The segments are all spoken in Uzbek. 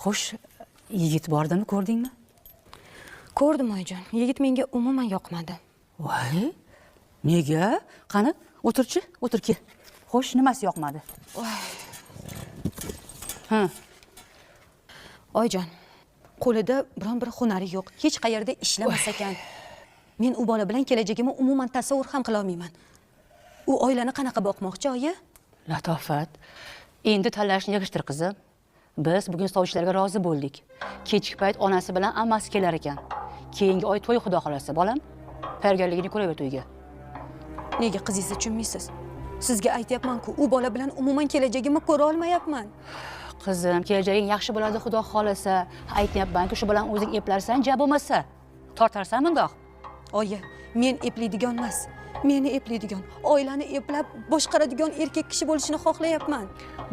Xo'sh, yigit bordimi, ko'rdingmi? Ko'rdim oyijon. Yigit menga umuman yoqmadi. Voy, nega? Qani, o'tirchi, o'tir kel. Xo'sh, nimasi yoqmadi? Ha. Oyijon, qo'lida biron bir hunari yo'q, hech qayerda ishlamas ekan. Men u bola bilan kelajagimni umuman tasavvur ham qila olmayman. U oilani qanaqa boqmoqchi, oyi? Latofat, endi tanlashni yig'ishtir qizim. Biz bugun sovchilarga rozi bo'ldik. Kechki payt onasi bilan ammasi kelar ekan. Keyingi oy to'y xudo xolasa, bolam. Tayyorgarligini ko'raver to'yga. Nega qizingizni tushunmaysiz? Sizga aytyapman-ku, u bola bilan umuman kelajagimni ko'ra olmayapman. Qizim, kelajaging yaxshi bo'ladi xudo xolasa. Aytyapman-ku, shu bilan o'zing eplarsan, ja bo'lmasa. Tortarsan bundoq. Oyi, men eplaydigan emas. Meni eplaydigan, oilani eplab boshqaradigan erkak kishi bo'lishini xohlayapman.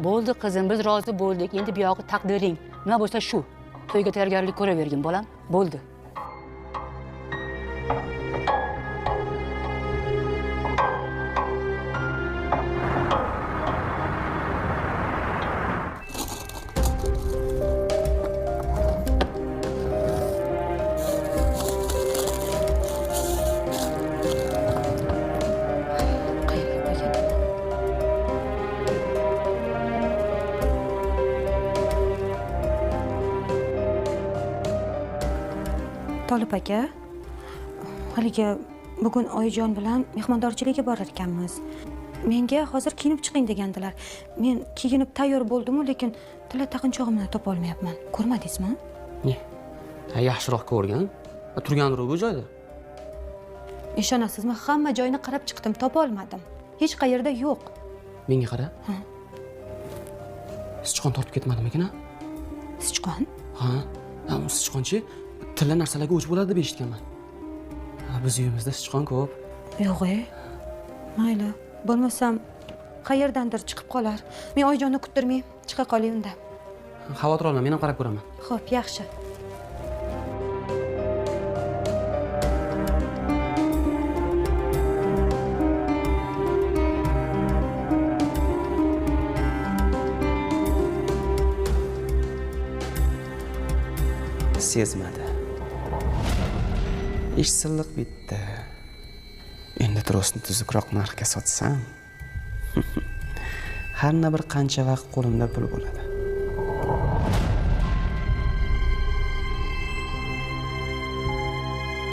Bo'ldi qizim, biz rozi bo'ldik. Endi buyog'i taqdiring. Nima bo'lsa shu. To'yga tayyorgarlik ko'ravergin, bolam. Bo'ldi. Tolib aka, haligi bugun oyijon bilan mehmondorchilikka borar ekanmiz. Menga hozir kiyinib chiqing degandilar. Men kiyinib tayyor bo'ldim-u, lekin tilla taqinchog'imni topa olmayapman. Ko'rmadingizmi? Ne? Ha, yaxshiroq ko'rgan. Turgandir bu joyda. Ishonasizmi, hamma joyni qarab chiqdim, topa olmadim. Hech qayerda yo'q. Menga qara. Ha. Sichqon tortib ketmadimikin, ha? Sichqon? Ha, ha, u sichqonchi tilla narsalarga o'ch bo'ladi deb eshitganman. Ha, biz uyimizda sichqon ko'p. Yo'q-e. Mayli, bo'lmasam qayerdandir chiqib qolar. Men oyijonni kuttirmay chiqa qolay unda. Xavotir olma, men ham qarab ko'raman. Xo'p, yaxshi. Sezmadi. Ish silliq bitdi. Endi trosni tuzukroq narxga sotsam, har na bir qancha vaqt qo'limda pul bo'ladi.